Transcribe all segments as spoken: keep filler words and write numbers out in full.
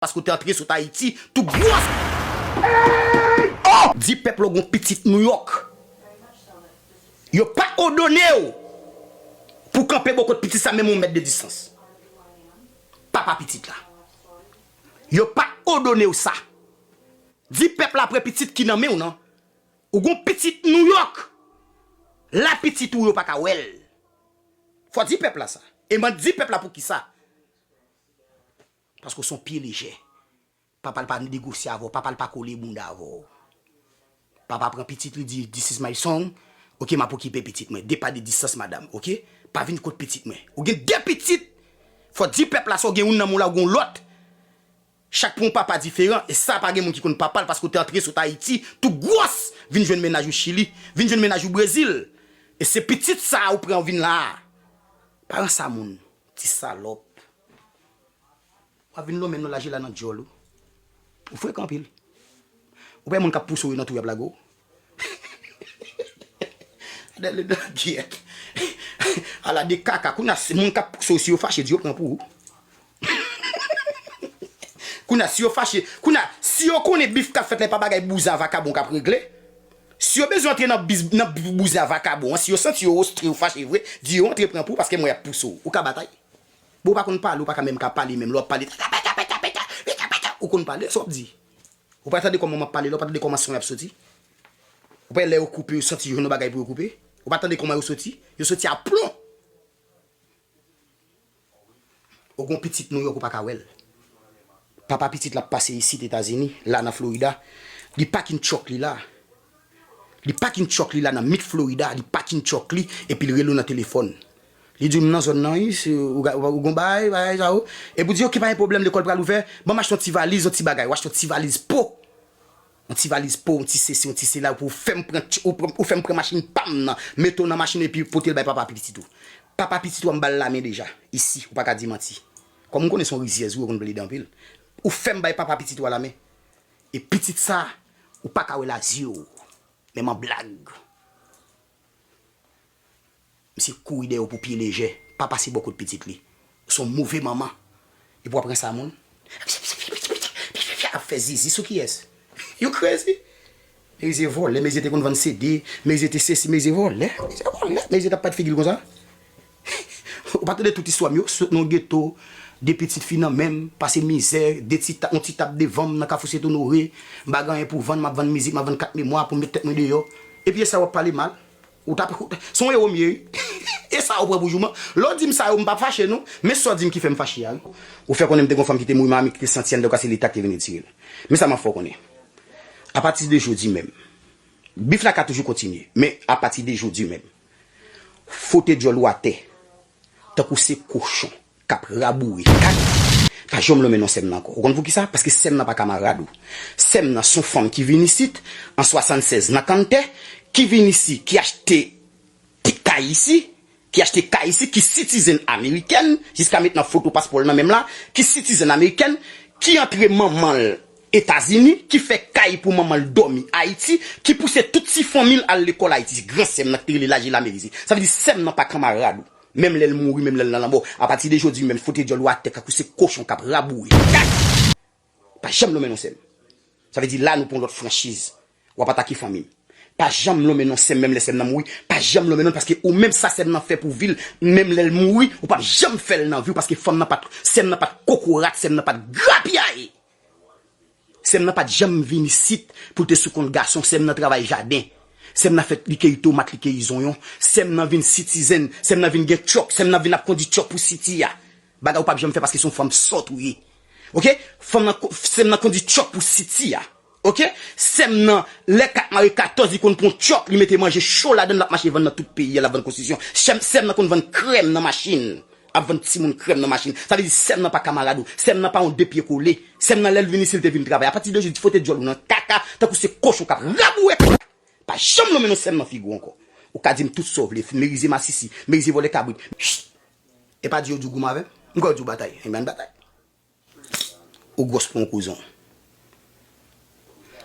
paske w te antre sot Ayiti tou gwòs. Oh! Di pèp la w gon pitit Nouyòk. Yo pa òdone w pou w kanpe bò kot pitit sa menm yon mèt de distans. Papa pitit la. Yo pa òdone w sa. Di pèp la pran pitit ki nan men w nan. Ou gon pitit Nouyòk. La pitit ou yo pa ka wè l. Fò di pèp la sa. E m ap di pèp la poukisa. Paske w se yon pye lejè. Papa l pa negosye avè w, papa l pa kole bounda avè w. Papa pran pitit li di, "This is my son." Ok, m ap okipe pitit mwen. Depa de distans, madanm, ok? Pa vin kot pitit mwen. Ou gen de pitit. Fò di pèp la sa, w gen youn nan men w la, ou gen yon lòt. Chak pou yon papa diferan, e sa pa gen moun ki konn papa l, paske w te antre sot Ayiti, tou gwòs, vin jwenn mennaj ou Chili, vin jwenn mennaj ou Brezil. E se pitit sa a ou pran ou vin la a. Pa ranse a moun, ti salòp. W ap vin lonmen nou laje la nan djòl ou. Ou frekan anpil. Ou pa wè moun k ap pouse w yo nan twou y ap lage w? Gade le dan gyèt. Ala de kaka. Kounye a, si moun k ap pouse w, si yo fache, di yo pran pou ou. Kounye a, si yo fache, kounye a, si yo konnen bif k ap fèt la, e pa bagay bouzen a vakabon k ap regle, si yo bezwen antre nan biz, nan bouzen a vakabon an, si yo santi yo ostre, yo fache vre, di yo antre pran pou ou, paske mwen y ap pouse w. Ou ka batay. Bon, ou pa konn pale, ou pa ka menm ka pale menm. Lè w ap pale, ou konn pale, sa w ap di. Ou pa tande kòman m ap pale la, ou pa tande kòman son y ap soti. Ou pa lè yo koupe, yo santi yo jwenn yon bagay pou yo koupe. Ou pa tande kòman yo soti. Yo soti a plon. Ou gon pitit Nouyòk ou pa ka wè l. Papa pitit la ap pase isit Etazini, la nan Florida. Li pakin tchòk li la. Li pakin tchòk li la nan Mid Florida, li pakin tchòk li, epi l rele w nan telefòn. Li di w, "M nan zòn nan, wi, si ou ga-, ou gon bagay, bagay sa yo." Epi w di, "Ok, pa gen pwoblèm, lekòl pral ouvè, ban m achte yon ti valiz, yon ti bagay." W achte yon ti valiz po. Yon ti valiz po, yon ti sesi, yon ti sela, pou w fè m pran, ou pran, ou fè m pran machin pa m nan, mete w nan machin epi pote l bay papa pitit ou. Papa pitit ou a m ba l lamen deja, isi, ou pa ka di manti. Kòm m konnen se yon rizyèz, wi, ou konn plede anpil. Ou fè m bay papa pitit ou a lamen. E pitit sa, ou pa ka wè l a zye w. Menm an blag. Misye kouri dèyè w pou pye lejè. Pa pase bò kot pitit li. Ou se yon move manman. Epi w ap ranse a moun. Ap fè zizi sou kiyès? You crazy? Merize vòlè, Merize te konn vann C D, Merize te sesi, Merize vòlè, Merize vòlè, Merize t ap pèt figi l konsa. Ou pa tande tout istwa m yo, sot nan geto, de pitit fi nan men m, pase mizè, de ti ta-, yon ti tab devan m nan Kafou Sent Onore, m pa gen anyen pou vann, m ap vann mizik, m ap vann kat memwa pou m met tèt mwen deyò. Epi e sa w ap pale mal. Ou t ap, se yon ewo m ye, wi. E sa w pran pou jouman. Lè w di m sa yo, m p ap fache, non. Men sa w di m ki fè m fache a, wi. Ou fè konnen m te gen yon fanm ki te mouri, manmi ki te santi anndan w ka se Leta ki te vin retire l. Men sa m ap fè w konnen. Apati de jodi menm, bif la ka toujou kontinye, men apati de jodi menm, fote djòl ou atè, tankou se kochon k ap raboure kay. Pa janm lonmen non sè m nan ankò. Ou konn poukisa? Paske sè m nan pa kamarad ou. Sè m nan se yon fanm ki vin isit an swasannsèz nan Kanntè, ki vin isi, ki achte ti kay isi, ki achte kay isi, ki sitizen amerikèn, jiska met nan foto paspò l nan men m la, ki sitizen amerikèn, ki antre manman l Etazini, ki fè kay pou manman l dòmi Ayiti, ki pouse tout ti fanmi l al lekòl Ayiti. Gran sè m nan ki te rele Lajela Merize. Sa vle di sè m nan pa kanmarad ou. Menm lè l mouri, menm lè l nan lanmò. Apati de jodi menm, fote djòl ou atè, tankou se kochon k ap raboure kay. Pa janm lonmen non sè m. Sa vle di la nou pran lòt franchiz. W ap atake fanmi m. Pa janm lonmen non sè m, menm lè sè m nan mouri. Pa janm lonmen non l, paske ou menm sa sè m nan fè pou vi l, menm lè l mouri, ou p ap janm fè l nan vi w, paske fanm nan pa t, sè m nan pa t kokorat, sè m nan pa t grapyaye. Sè m nan pa t janm vin isit pou l te sou kont gason. Sè m nan travay jaden. Sè m nan fè, li keyi tomat, li keyi zonyon. Sè m nan vin sitizen. Sè m nan vin gen tchòk. Sè m nan vin ap kondi tchòk pou siti a. Bagay ou p ap janm fè paske se yon fanm sòt ou ye. Oke? Fanm nan ko-, sè m nan kondi tchòk pou siti a. Oke? Sè m nan, lè kat mare katòz, li konn pran yon tchòk, li mete manje cho ladan l, l ap mache vann nan tout peyi a, l ap vann konstitisyon. Sè m, sè m nan konn vann krèm nan machin. Ap vann timoun krèm nan machin. Sa vle di sè m nan pa kamarad ou. Sè m nan pa yon de pye kole. Sè m nan lè l vin isi, l te vin travay. Apati de jodi, fote djòl ou nan kaka, tankou se kochon k ap raboure kaka. Pa janm lonmen non sè m nan figi w ankò. Ou ka di m tout sa w vle, merize masisi, merize vòlè kabrit. Chut! E pa di yo di w goumen avè m. M kwè yo di w batay. Ebyen ann batay. Ou gwòs pou yon kouzon.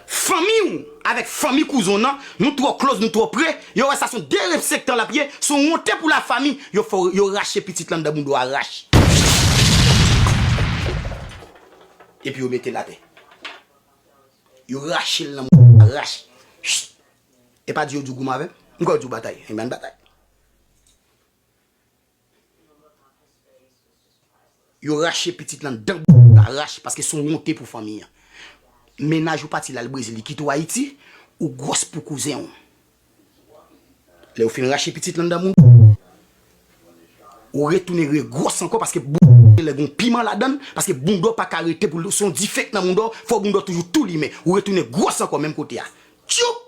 Fanmi w avèk fanmi kouzon nan, nou twò close, nou twò pre. Yo wè sa se yon derespektan l ap ye, se yon wonte pou lafanmi. Yo fè w, yo rache pitit la anndan bounda w arach. epi yo mete l atè. Yo rache l nan mouda, rache. E pa di yo di w goumen avè m? M kwè yo di w batay. Ebyen, ann batay. Yo rache pitit lan dan bouda, rache, paske se yon wonte pou fanmi an. Mennaj ou pati l al Brezil, li kite w Ayiti, ou gwòs pou kouzen w. Lè yo fin rache pitit lan dan moun, ou retounen regwòs ankò, paske bouda lè gon piman ladan l, paske bouda w pa ka rete pou l, se yon dife k nan bouda w, fò bouda w toujou tou limen. Ou retounen gwòs ankò menm kote a. Tchoup!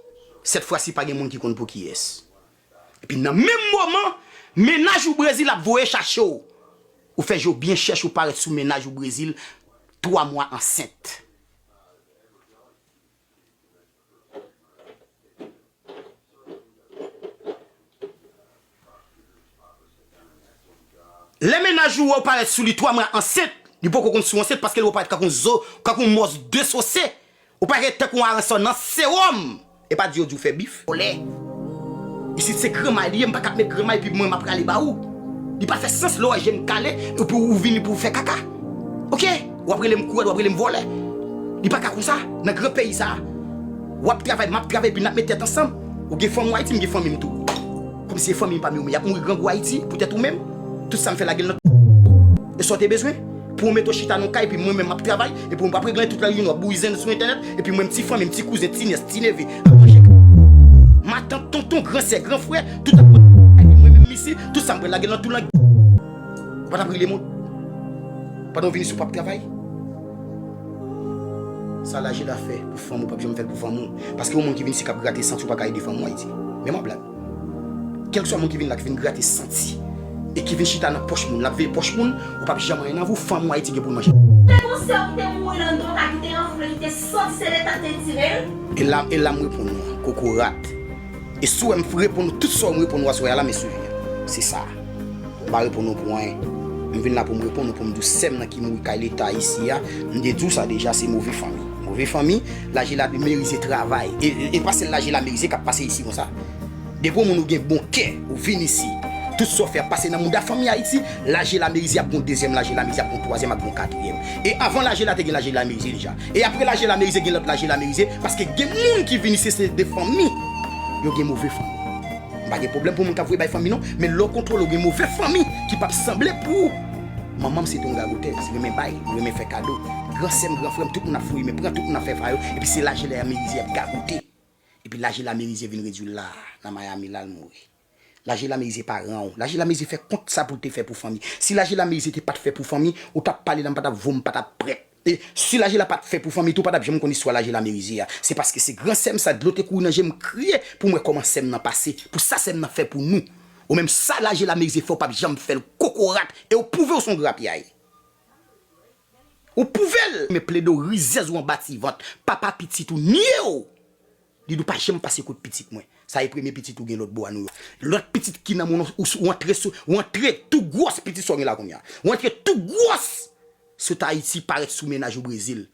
Sèt fwa si pa gen moun ki konn pou kiyès. Epi nan menm moman, mennaj ou Brezil ap voye chache w. Ou fè je w byen chèch, ou parèt sou mennaj ou Brezil, twa mwa ansent. Lè mennaj ou wè w parèt sou li twa mwa ansent, li poko konn si w ansent paske l wè w parèt kankou yon zo, kankou yon mòs desose. Ou parèt tankou yon aransò nan sewòm. E pa di yo di w fè bif. Vòlè. Isit se granmay li ye, m pa ka ap met granmay epi mwen m ap rale ba ou. Li pa fè sans lè w wè je m kale epi ou vini pou w fè kaka. Oke? W ap rele m kourèd, w ap rele m vòlè. Li pa ka konsa nan gran peyi sa a. W ap travay, m ap travay, epi n ap met tèt ansanm. Ou gen fanmi w Ayiti, m gen fanmi m tou. Kòmsi se fanmi m pa m yo, men y ap mouri grangou Ayiti poutèt ou menm. Tout sa m fè lage l nan. E sa w te bezwen? Pou w mete w chita nan yon kay, epi mwen menm m ap travay, epi w ap regle tout lari, w ap bouyi zen sou entènèt, epi mwen m ti fanmi, m ti kouzen, ti nyès, ti neve, ap manje. Matant, tonton, gran sè, gran frè, tout ap manje. Epi mwen menm m isi, tout sa m pral lage l nan tou lang. Ou pa t ap rile moun. Pandan w vin isi, w p ap travay. Sa Lajela fè pou fanmi w, w p ap janm fè l pou fanmi w. Paske yon moun ki vin isi k ap grate santi, w pa ka ede fanmi w Ayiti. Men m ap blag. Kèlkeswa moun ki vin la, ki vin grate santi, e ki vin chita nan pòch moun, l ap veye pòch moun, ou p ap janm anyen nan vi w, fanmi w Ayiti gen pou l manje. Te gon sè w ki te mouri nan do ka ki te anfle, ki te santi se Leta te tire l. E la, e la m reponn ou an, kokorat. E si w wè m reponn ou tout sa w m reponn ou aswè a la, men swiv mwen. Se sa. M pa reponn ou pou anyen. M vin la pou m reponn ou, pou m di w sè m nan ki mouri kay Leta isi a, m te di w sa deja, se move fanmi. Move fanmi, Lajela merize travay. E, e, e pa sèl Lajela merize k ap pase isi konsa. Depi yon moun ou gen bon kè, ou vin isi, tout sa w fè ap pase nan mouda fanmi Ayiti, Lajela merize ap gon dezyèm, Lajela merize ap gon twazyèm, ap gon katriyèm. E avan Lajela te gen Lajela merize deja. E apre Lajela merize gen lòt Lajela merize, paske gen moun ki vin isi se de fanmi. Yo gen move fanmi. M pa gen pwoblèm pou moun k ap voye bay fanmi non, men lè w kontwole w gen move fanmi ki p ap sanble pou ou. Manman m se te yon gagotèz, renmen bay, renmen fè kado. Gran sè m, gran frè m, tout moun ap foure men pran, tout moun ap fè fa yo, epi se Lajela merize y ap gagote. Epi Lajela merize vin redi w la, nan Miami la, l mouri. Lajela merize paran w. Lajela merize fè kont sa pou l te fè pou fanmi. Si Lajela merize te pa t fè pou fanmi, ou t ap pale la, m pa t ap voye, m pa t ap prèt. E si Lajela pa t fè pou fanmi tou, ou pa t ap janm konn istwa Lajela merize a. Se paske se gran sè m sa, dlo te kouri nan je m, m kriye pou m wè kòman sè m nan pase, pou sa sè m nan fè pou nou. Ou menm sa Lajela merize fè, ou p ap janm fè l kokorat. E ou pwouve w se yon grapyay. Ou pwouve l. Men plede w rizèz ou anba ti vant. Papa pitit ou nye w. Li di w pa janm pase kot pitit mwen. Sa e premye pitit ou gen lòt bò a Nouyòk. Lòt pitit ki nan men w, ou, ou antre sou, ou antre tou gwòs pitit sa w gen la kounye a. Ou antre tou gwòs sot Ayiti parèt sou mennaj ou Brezil.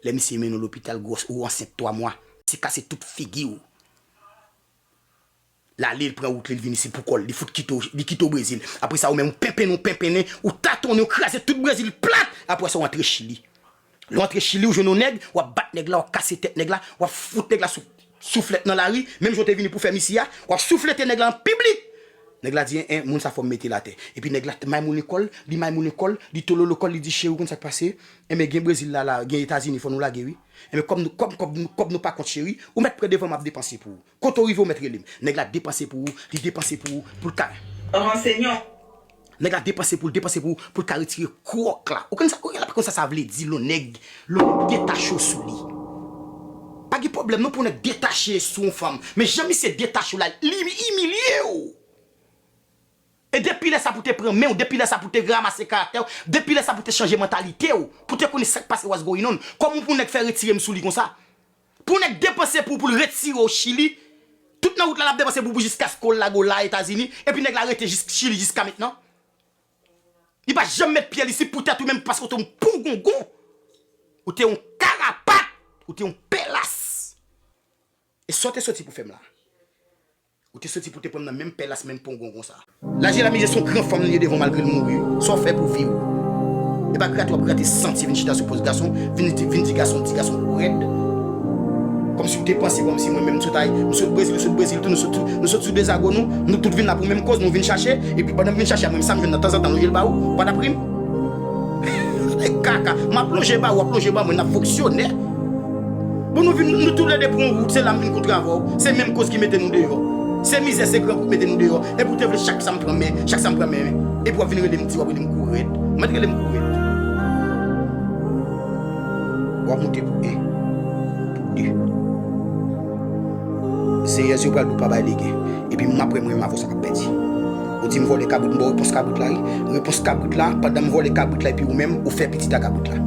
Lè misye mennen w lopital gwòs, ou ansent twa mwa. Misye kase tout figi w. L ale, l pran wout li, l vin isit pou kò l. Li fout kite w, li kite w Brezil. Apre sa, ou menm, ou penpennen, ou penpennen, ou tatonnen, ou kraze tout Brezil plat. Apre sa, ou antre Chili. Lè w antre Chili, ou jwenn yon nèg, w ap bat nèg la, w ap kase tèt nèg la, w ap fout nèg la sou, souflèt nan lari, menm jan w te vini pou fè m isi a, w ap souflete nèg la an piblik. Nèg la di, en, en, moun sa fò m mete l atè. Epi nèg la t-, maymoulen kò l, li maymoulen kò l, li tololo kò l, li di, cheri, ou konn sa k pase? Enben, gen Brezil la, la, gen Etazini, fò nou lage, wi. Enben, kòb nou, kòb, kòb, kòb nou pa kont, cheri, ou mèt pran devan m ap depanse pou ou. Kote w rive, ou mèt rele m. Nèg la depanse pou ou, li depanse pou ou, pou l ka. Ransenyon. Nèg la depanse pou l, depanse pou, pou l ka retire kwòk la. Ou konn sa, ou konn sa, sa vle di, lè yon nèg, lè yon nèg detache w sou li. Pa gen pwoblèm non pou yon nèg detache sou yon fanm. Men jan misye detache w la, li imilye w. E depi lè sa pou te pran men w, depi lè sa pou te ranmase karaktè w, depi lè sa pou te chanje mantalite w, pou te konnen sa k pase, what's going on. Kòman pou yon nèg fè retire m sou li konsa? Pou yon nèg depanse pou, pou l retire w Chili, tout nan wout la, l ap depanse pou, pou jiskaske w lage w la Etazini, epi nèg la rete jis Chili jiska mentnan. Li pa janm met pye l isi poutèt ou menm paske w te yon pongongon. Ou te yon karapat. Ou te yon pèlas. E sa w te soti pou fè m la? Ou te soti pou te pran m nan menm pèlas, menm pongongon sa. Lajela merize se yon gran fanm li ye devan w malgre l mouri. Sa w fè pou vi w? E pa grate w ap grate santi vin chita sou pòz gason, vin di, vin di gason, ti gason ou rèd. Kòmsi w te panse kòmsi mwen menm m sot ay, m sot Brezil, ou sot Brezil tou, nou sot, nou sot sou de zago nou, nou tout vin la pou menm kòz, nou vin chache, epi pandan m vin chache a mwen menm sa m jwenn nan tanzantan lonje l ba ou, ou pa t ap ri m. Kaka, m ap lonje ba ou, w ap lonje ba mwen, n ap fonksyone. Bon, nou vin, nou toulède pran wout, se la m vin kontre avè w. Se menm kòz ki mete nou deyò. Se mizè, se grangou ki mete nou deyò. Epi w te vle chak sa m pran men, chak sa m pran men. Epi w ap vin rele m di, w ap rele m kou rèd. Mèt rele m kou rèd. W ap moute pou en, pou de. Senyè, yo pral di w pa bay legen. Epi m ap wè mwen menm avè w sa k ap pèdi. Ou di m vòlè kabrit, m ba w repons kabrit la, wi. Repons kabrit la, pandan m vòlè kabrit la epi ou menm, ou fè pitit a kabrit la.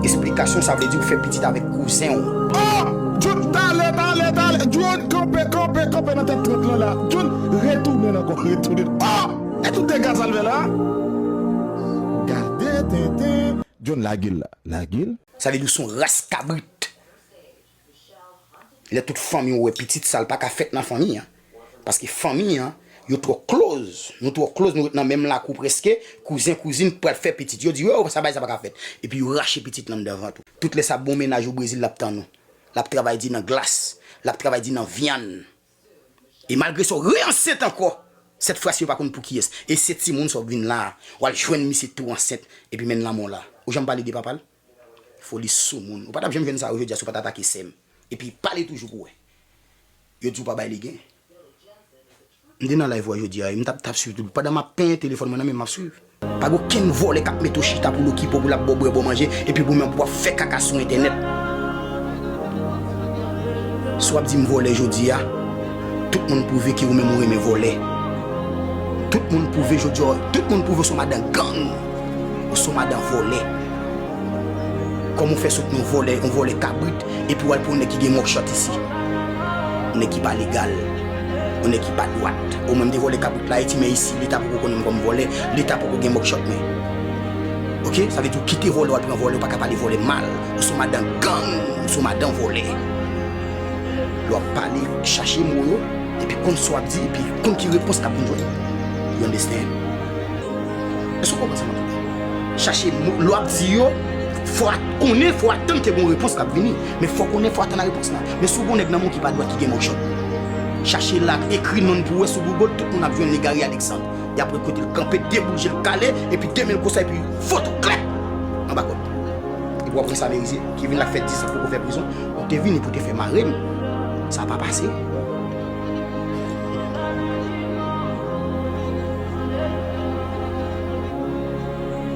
Esplikasyon, sa vle di ou fè pitit avèk kouzen w. Oh! John, talè, talè, talè. John, kanpe, kanpe, kanpe nan tèt trant lan la. John, retounen ankò, retounen. Oh! E tout dega sa l fè la? Gade tenten. John, lage l la, lage l. Sa vle di ou se yon ras kabrit. Lè tout fanmi w wè pitit, sa l pa ka fèt nan fanmi an. Paske fanmi an, yo twò close. Nou twò close, nou ret nan menm lakou prèske. Kouzen, kouzin pral fè pitit. Yo di, yo, sa bagay sa pa ka fèt. Epi yo rache pitit lan anndan vant ou. Tout lè sa bon mennaj ou Brezil l ap tann ou. L ap travay di nan glas. L ap travay di nan vyann. E malgre sa, w reansent ankò. Sèt fwa si yo pa konn pou kiyès. E se timoun sa w vin la a. W al jwenn misye tou ansent. Epi menn lanmò la. Ou janm pale de papa l? Foli soumoun. Ou pa t ap janm jwenn sa yo jodi a si w pa t atake sè m. Epi pale toujou pou wè. Yo di w pa bay legen. M te nan live ou a jodi a, e m t ap, t ap swiv tout. Pandan m ap penyen telefòn mwen nan men m ap swiv. Pa gen okenn vòlè k ap mete w chita pou l okipe w, pou l ap ba w bwè, ba w manje, epi pou menm pou w ap fè kaka sou entènèt. Si w ap di m vòlè jodi a, tout moun pwouve ke ou menm ou renmen vòlè. Tout moun pwouve jodi a, tout moun pwouve w se yon madan gang. Ou se yon madan vòlè. Kòman w fè sot yon vòlè, yon vòlè kabrit, epi w al pran yon nèg ki gen mògchòt isi? Yon nèg ki pa legal. Yon nèg ki pa dwat. Ou menm te vòlè kabrit la Ayiti, men isi, Leta poko konnen m kòm vòlè, Leta poko gen mògchòt mwen. Oke? Sa vle di w kite vòlè, w al pran vòlè, ou pa ka pale vòlè mal. Ou se yon madan gang, ou se yon madan vòlè. Lè w ap pale, chache mo yo, epi konn sa w ap di, epi konn ki repons k ap vin jwenn. You understand? Èske w konprann sa m ap di? Chache mo, lè w ap di yo, fò w konnen, fò w atann ke gon repons k ap vini. Men fò w konnen, fò w atann a repons la. Men si w gon nèg nan men w ki pa dwat, ki gen mògchòt, chache la, ekri non l pou w wè sou Google, tout moun ap jwenn li, Gary Alexandre. Y ap wè kote l kanpe, de boul je l kale, epi de men l konsa, epi foto klè anba kò l. Epi w ap wè sa merize, ki vin la fè dis an poko fè prizon. Ou te vini pou te fè mare m. Sa pa pase.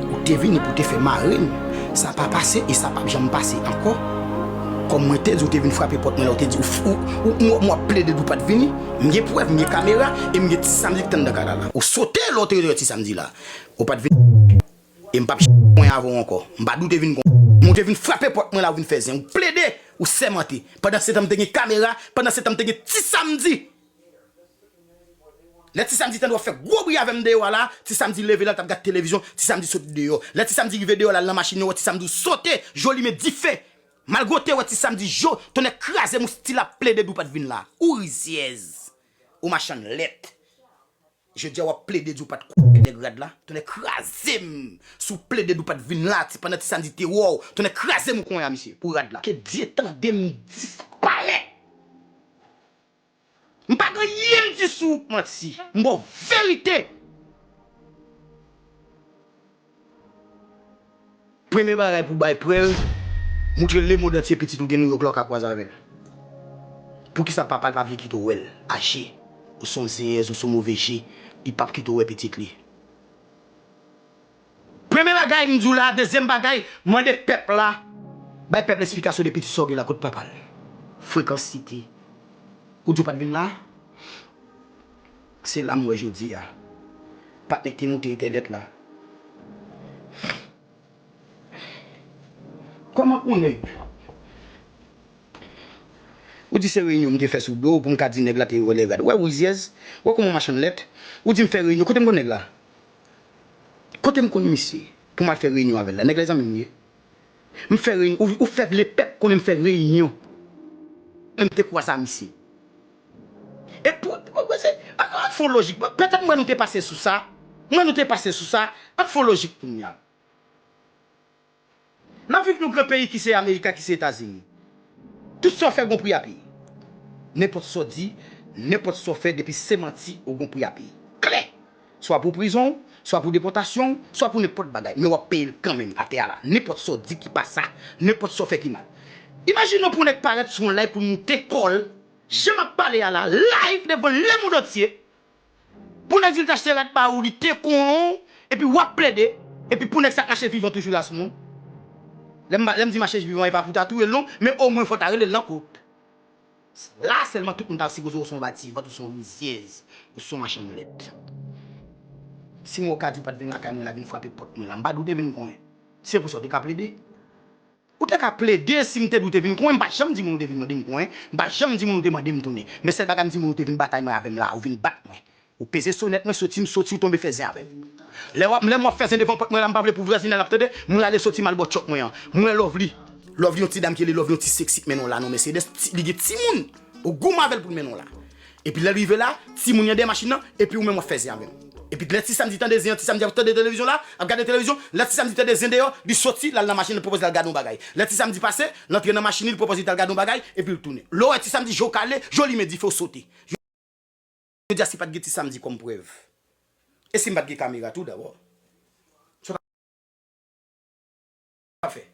Ou te vini pou te fè mare m. Sa pa pase e sa p ap janm pase ankò. Kòm mwen te di, ou te vin frape pòt mwen la, ou te di, ou, ou, ou, ou, ou ap plede di w pa t vini. M gen prèv, m gen kamera, e m gen Ti Samdi ki t anndan kay la la. Ou sote lè w te rete wè Ti Samdi la. Ou pa t vin. E m p ap janm konyen avè w ankò. M pa di w te vin konyen. Men w te vin frape pòt mwen la, ou vin fè zen. Ou plede, ou sèmante. Pandan se tan m te gen kamera, pandan se tan m te gen Ti Samdi. Lè Ti Samdi tande w ap fè gwo bri avè m deyò a la, Ti Samdi leve la, l t ap gad televizyon, Ti Samdi soti deyò. Lè Ti Samdi rive deyò la, l nan machin nan, wè Ti Samdi w sote, je w limen dife. Malgre w te wè Ti Samdi, je w, tonnè kraze m, ou still ap plede di w pa t vin la. Ou rizyèz. Ou machann lèt. Jodi a w ap plede di w pa t konnen nèg rad la. Tonnè kraze m. Si w plede di w pa t vin la, ti pandan Ti Samdi te wè w, tonnè kraze m ou konnen a misye, pou rad la. Ke Dye tande m disparèt. M pa gen anyen m di sou ou k manti. M ba w verite. Premye bagay pou bay prèv, moutre lemonn antye pitit ou gen Nouyòk la ou ka kwaze avè l. Poukisa papa l pa vle kite w wè l? Aje. Ou se yon zenyèz, ou se yon move je. Li p ap kite w wè pitit li. Premye bagay m di w la, dezyèm bagay, mande pèp la, bay pèp la esplikasyon de pitit sa w gen la, kot papa l? Frekans site. Ou di w pa t vin la? Se la m wè jodi a. Patnè k te moute entènèt la. Kòman pou nèg? Ou di se reyinyon m te fè sou do w pou m ka di nèg la te vòlè rad. Wè rizyèz, wè kòman w machann lèt. Ou di m fè reyinyon, kote m konn nèg la? Kote m konn misye pou m al fè reyinyon avè l la? Nèg la zanmi m ye. M fè reyinyon, ou, ou fè lepèp konnen m fè reyinyon. Men m te kwaze a misye. E pou, pou, pou, se, an, an fè yon lojik. Petèt m wè nou te pase sou sa. M wè nou te pase sou sa. An fè yon lojik kounye a. N ap viv nan gran peyi ki se Amerika, ki se Etazini. Tout sa w fè gon pri a peye. Nenpòt sa w di, nenpòt sa w fè, depi se manti, ou gon pri a peye. Klè! Swa pou prizon, swa pou depòtasyon, swa pou nenpòt bagay. Men w ap peye l kanmenm atè a la. Nenpòt sa w di ki pa sa, nenpòt sa w fè ki mal. Imajine w pou nèg parèt sou yon live pou l moute kò l, jan m ap pale a la, live devan lemonn antye. Pou nèg di l t achte rad ba ou, li te kon, epi w ap plede, epi pou nèg sa kache vivan toujou la sou nou. Lè m, lè m di mache vivan, e pa pou ta touye l non, men omwen fò ta rele l nan kòd. La sèlman tout moun ta sipoze ou se yon bativant, ou se yon rizyèz, ou se yon machann lèt. Si mwen w ka di w pa t vin lakay mwen la, vin frape pòt mwen la, m pa di w te vin konyen. Se pou sa w te ka plede. Ou te ka plede si m te di w te vin konyen, m pa janm di moun ou te vin mande m konyen, m pa janm di moun ou te mande m tounen. Men sèl bagay m di moun ou te vin batay mwen avè m la, ou vin bat mwen. Ou peze sonèt mwen, soti m soti, ou tonbe fè zen avè m. Lè w ap, lè m w ap fè zen devan pòt mwen la, m pa vle pou vwazinay la ap tande, m rale soti m al bò tchòk mwen an. M wè Lovely. Lovely yon ti dam ki rele Lovely yon ti seksi k mennen w la nan Mercedes, ti, li gen timoun. Ou goumen avè l pou l mennen w la. Epi lè l rive la, timoun yo dèyè machin nan, epi ou menm w ap fè zen avè l. Epi lè Ti Samdi tande zen an, Ti Samdi ap tande televizyon la, ap gade televizyon, lè Ti Samdi tande zen deyò, li soti, l al nan machin, li pwopoze l al gade yon bagay. Lè Ti Samdi pase, l antre nan machin li, li pwopoze l t al gade yon bagay, epi l tounen. Lè w wè Ti Samdi je w kale, je w limen dife, w sote. Jodi a si pa t gen Ti Samdi kòm prèv. E si m pa t gen kamera tou dabò? Sa w ta fè?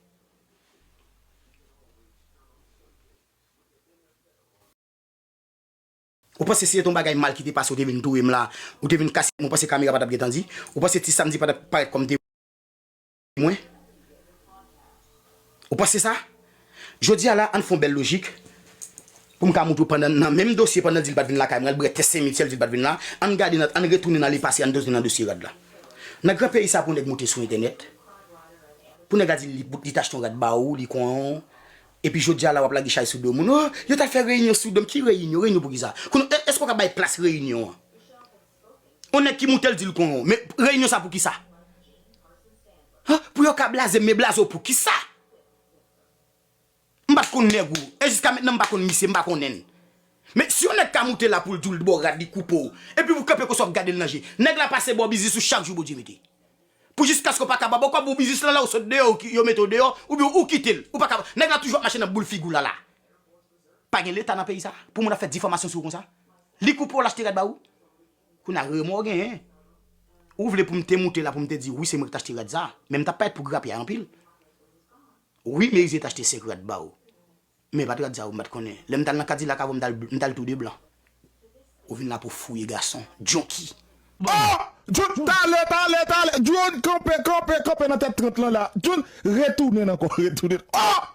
Ou panse si se t on bagay mal ki te pase, ou te vin touye m la, ou te vin kase m, ou panse kamera pa t ap gentan di? Ou panse Ti Samdi pa t ap parèt kòm temwen? Ou panse sa? Jodi a la, ann fè on bèl lojik. Pou m ka montre w pandan, nan menm dosye, pandan l di l pa t vin lakay mwen, l bwè tè Sen Mityèl, di l pa t vin la, ann gade nan, ann retounen nan lepase, ann retounen nan dosye rad la. Nan gran peyi sa pou nèg moute sou entènèt, pou nèg la di li, li t achte yon rad ba ou, li konyen w, epi jodi a la w ap lage chay sou do moun. Oh, yo t al fè reyinyon sou do m. Ki reyinyon? Reyinyon pou ki sa? Kounye, èske w ka bay plas reyinyon an? On nèg ki moute l di l konyen w. Men reyinyon sa pou ki sa? Hah, pou yo ka blaze m, men blaze w pou ki sa? M pa t konn nèg ou. E jiska mentnan m pa konn misye, m pa konnen l. Men si yon nèg ka moute la pou l di w l bò rad, li koupe w, epi ou kanpe konsa w ap gade l nan je. Nèg la pase ba w biznis ou chak jou Bondye mete. Pou jiskaske w pa ka ba w kòb ou biznis lan la, ou sot deyò, ou ki, yo mete w deyò, oubyen ou kite l. Ou pa ka, nèg la toujou ap mache nan boul figi w la la. Pa gen Leta nan peyi sa pou moun ap fè difamasyon sou ou konsa. Li koupe w, l achte rad ba ou. Kounye a remò w genyen. Ou vle pou m te moute la pou m te di wi se mwen ki t achte rad sa. Men m t ap parèt pou grapya anpil. Wi, Merize t achte senk rad ba ou. Men pa t rad sa ou m pa t konnen. Lè m t al nan Kadilak avè w, m t al, m t al tou de blan. Ou vin la pou fouye gason. Djonki. Oh! John, talè, talè, talè. John, kanpe, kanpe, kanpe nan tèt trant lan la. John, retounen ankò, retounen. Oh!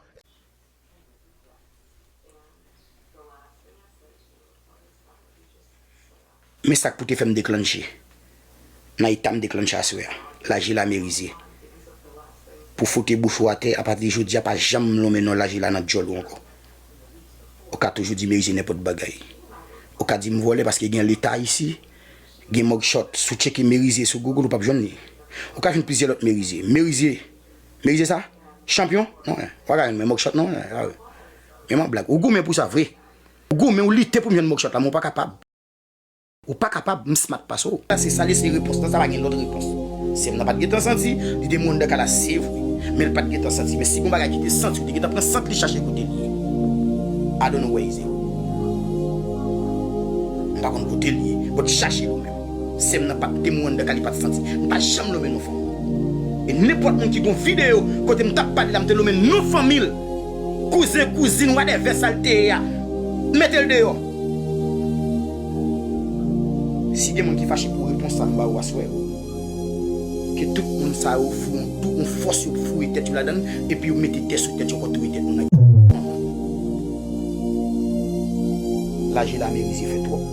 Men sa k pou te fè m deklanche. Nan eta m deklanche aswè a. Lajela Merize. Pou foute bouch ou atè, apati de jodi a, pa janm lonmen non Lajela nan djòl ou ankò. Ou ka toujou di Merize nenpòt bagay. Ou ka di m vòlè paske gen Leta isi, gen mugshot. Si w tcheke Merize sou Google, ou p ap jwenn li. Ou ka jwenn plizyè lòt Merize. Merize, Merize sa? Chanpyon? Non, eh, ou pa ka jwenn mwen mugshot, non, eh, ah, wi. Men m ap blag. Ou goumen pou sa, vre. Ou goumen, ou lite pou m jwenn mugshot la, men ou pa kapab. Ou pa kapab, m smart pase w. Sa se sa, li se repons lan, sa pa gen lòt repons. Sè m nan pa t gentan santi, li te mouri anndan kay la, se vre. Men l pa t gentan santi. Men si gon bagay ki te santi, ou te gentan pran sant li chache kote l ye. I don't know where is it. M pa konn kote l ye, but chache l ou menm. Sè m nan pa t te mouri anndan kay, li pa t santi. M pa janm lonmen non fanm. E nenpòt moun ki gon videyo kote m t ap pale la, m te lonmen non fanmi l, kouzen, kouzin, whatever sa l te ye a, mete l deyò. Si gen moun ki fache pou repons sa m ba ou aswè, ke tout moun sa yo fou yon tou, yon fòs yo foure tèt yo ladan l, epi yo mete tè sou tèt yo, ankò touye tèt nou nan. Lajela Merize fè twòp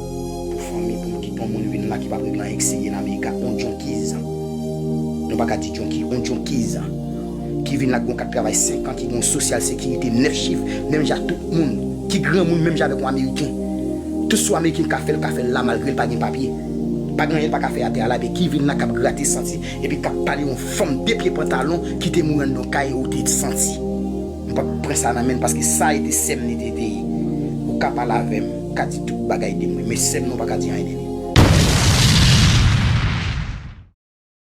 pou fanmi, pou m kite yon moun vin la ki p ap regle anyen, ki se Yena Mega, on junkies. Nou pa ka di junkie, on junkies. Ki vin la, ki gon ka travay senk an, ki gon sosyal sekirite nèf chif, menm jan ak tout moun, ki granmoun menm jan avèk yon Ameriken. Tout sa yon Ameriken ka fè, l ka fè l la, malgre l pa gen papye. Pa gen anyen l pa ka fè atè a la, men ki vin la, k ap grate santi, epi k ap pale yon fanm de pye pantalon ki te mouri anndan yon kay ou te santi. M p ap pran sa nan men l, paske sa e te sè m li te, te ye. Ou ka pale avè m, ou ka di tout bagay de mwen, men sè m nan ou pa ka di anyen de li.